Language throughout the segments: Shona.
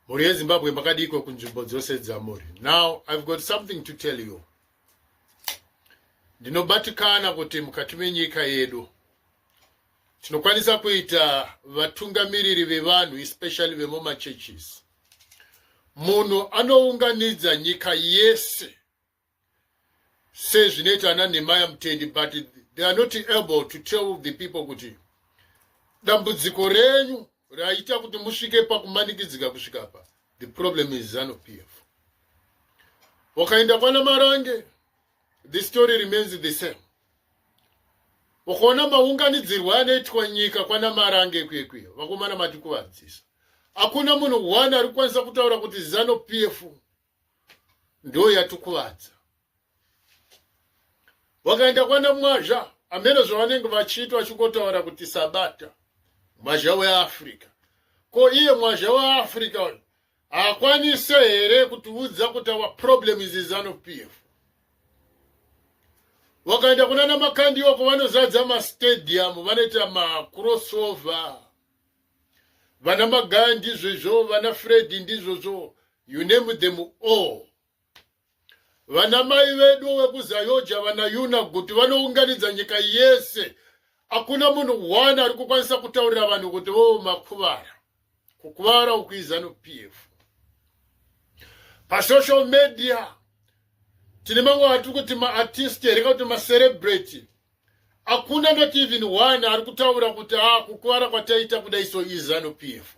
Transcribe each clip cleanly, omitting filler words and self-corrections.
Mhuri yeZimbabwe, makadiko kunzvimbo dzose dzamuri? Now I've got something to tell you. Ndinobatikana kuti mukati menyika yedu tinokwanisa kuita vatungamiriri vevanhu, especially vemumachurches. Munhu anounganidza nyika yese sezvinoita ana Nehemiah Mutendi, but they are not able to tell the people kuti dambudziko renyu raita kuti musvike pakumanikidzika kusvika pa, the problem is ZANU PF. Wakaenda kwana Marange, the story remains the same. Ukaona maunganidzirwo anoitwa nyika kwana Marange kwekwe, vakomana matikuvadzisa. Hakuna munhu one ari kukwanisa kutaura kuti ZANU PF ndo yatikuvadza. Wakaenda kwana Mwazha, amene zvavanenge vachiita, vachingotaura kuti Sabata, Mwazha weAfrica. Ko iye Mwazha weAfrica haakwanise here kutiudza kuti our problem is ZANU PF? Wakaenda kuna naMakandiwa, vanozadza mastadium, vanoita macrossover. Vana Magaya ndizvozvo, vana Fredi ndizvozvo, you name them all. Vana mai vedu vekuZAOGA, vana Yuna Guti, vanounganidza nyika yese. Hakuna munhu one ari kukwanisa kutaurira vanhu kuti vo makuvara, kukuvara uku iZANU PF. Pasocial media tine mamwe atiri kuti maartist here kuti macelebrity. Hakuna not even one ari kutaura kuti a ah, kukuvara kwataita kudai so iZANU PF.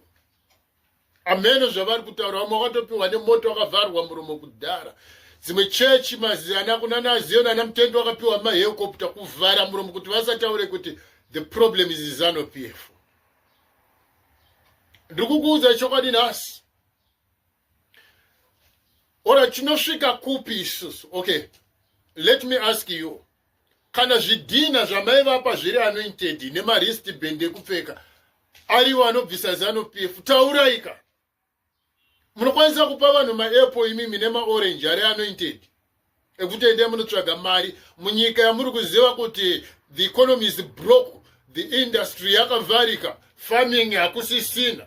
Ameno zvavari kutaura. Vamwe vakatopiwa nemoto, wakavharwa muromo kudhara. Dzimwe chechi mazana kuna naZion, ana Mutendi, wakapiwa mahelicopter kuvhara muromo kuti vasataure kuti the problem is ZANU PF. Ndiri kukuudza chokwadi nhasi. Ora chinosvika kupi isusu? Okay, let me ask you, kana zvidhina zvamaivapa zviri anointed nemawristband ekupfeka ariwo anobvisa ZANU PF, tauraika. Munokwanisa kupa vanhu maapple imimi nemaorange ari anointed ekuti endai munotsvaga mari munyika yamuri kuziva kuti the economy is broke, the industry yakavharika, farming hakusisina.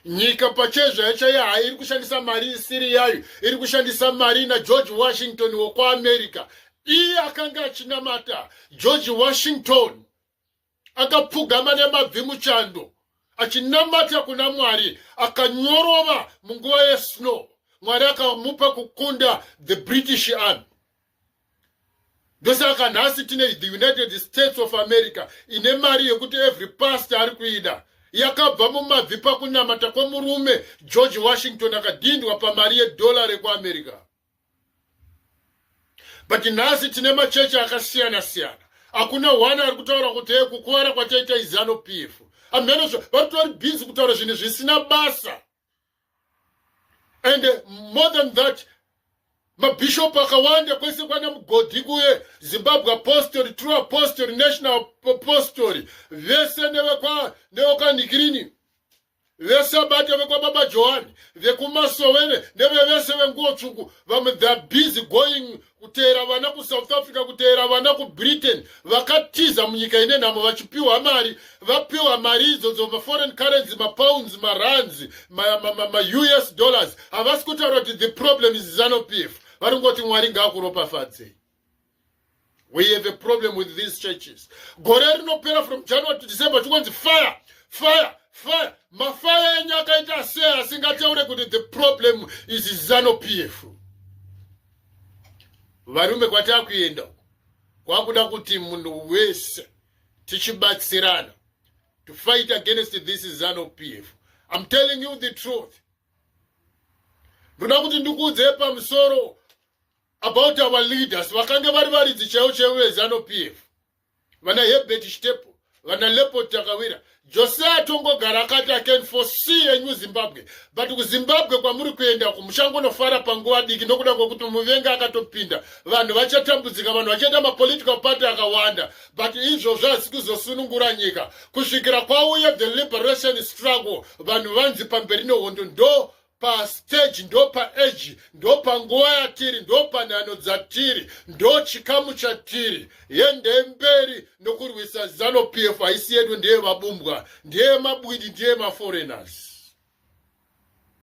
Nyika pachezvayo chaiyo hairi kushandisa mari isiri yayo, iri kushandisa mari naGeorge Washington wekuAmerica. Iye akanga achinamata. George Washington akapfugama nemabvi muchando achinamata kuna Mwari, akanyorova munguva yesnow. Mwari akamupa kukunda the British Army. Ndosaka nhasi tine the United States of America ine mari yekuti every pastor ari kuida. Yakabva mumabvi pakunamata kwemurume George Washington, akadhindwa pamari yedhola rekuAmerica. But nhasi tine machechi akasiyana siyana, hakuna one ari kutaura kuti e kukuvara kwataita iZANU PF. Amhenozvo vari tori busy kutaura zvinhu zvisina basa. And more than that, mabhishopu akawanda kwese kwana Mugodhi kuye, Zimbabwe Apostle, True Apostle, National Apostle, vese nevekwaNikirini, vesabata, vekwaBaba Johani, vekumasowene, nevevese venguo tsvuku. Vamwe they are busy going kuteera vana kuSouth Africa, kuteera vana kuBritain, vakatiza munyika ine nhamo, vachipiwa mari. Vapiwa mari idzodzo, maforeign currency, mapounds, marands, maUS dollars, havasi kutaura kuti the problem is ZANU PF. Vari kungoti Mwari ngaakuropafadzei. We have a problem with these churches. Gore rinopera from January to December chikonzi fire, fire, fire. Mafire enyu akaita sei asingataure kuti the problem is ZANU PF? Varume, kwatakuenda uko kwakuda kuti munhu wese tichibatsirana to fight against this ZANU PF. I'm telling you the truth. Ndoda kuti ndikuudzei pamusoro about our leaders vakanga vari varidzi chaivo chaivo veZANU PF, vana Herbert Chitepo, vana Leopold Takawira. Jose atongogara akati, "I can foresee a new Zimbabwe." But kuZimbabwe kwamuri kuenda uku muchangonofara panguva diki, nokuda kwekuti muvengi akatopinda. Vanhu vachatambudzika, vanhu vachaita mapolitical party akawanda, but izvozvo hasi kuzosunungura nyika kusvikira kwauya the liberation struggle. Vanhu vanzi pamberi nehondo. Ndo pastage, ndo paage, ndo panguva yatiri, ndo panhano dzatiri, ndo chikamu chatiri. Yende mberi nokurwisa ZANU PF. Haisi yedu, ndeye vabumbwa, ndeye mabwidi, ndeye maforeigners.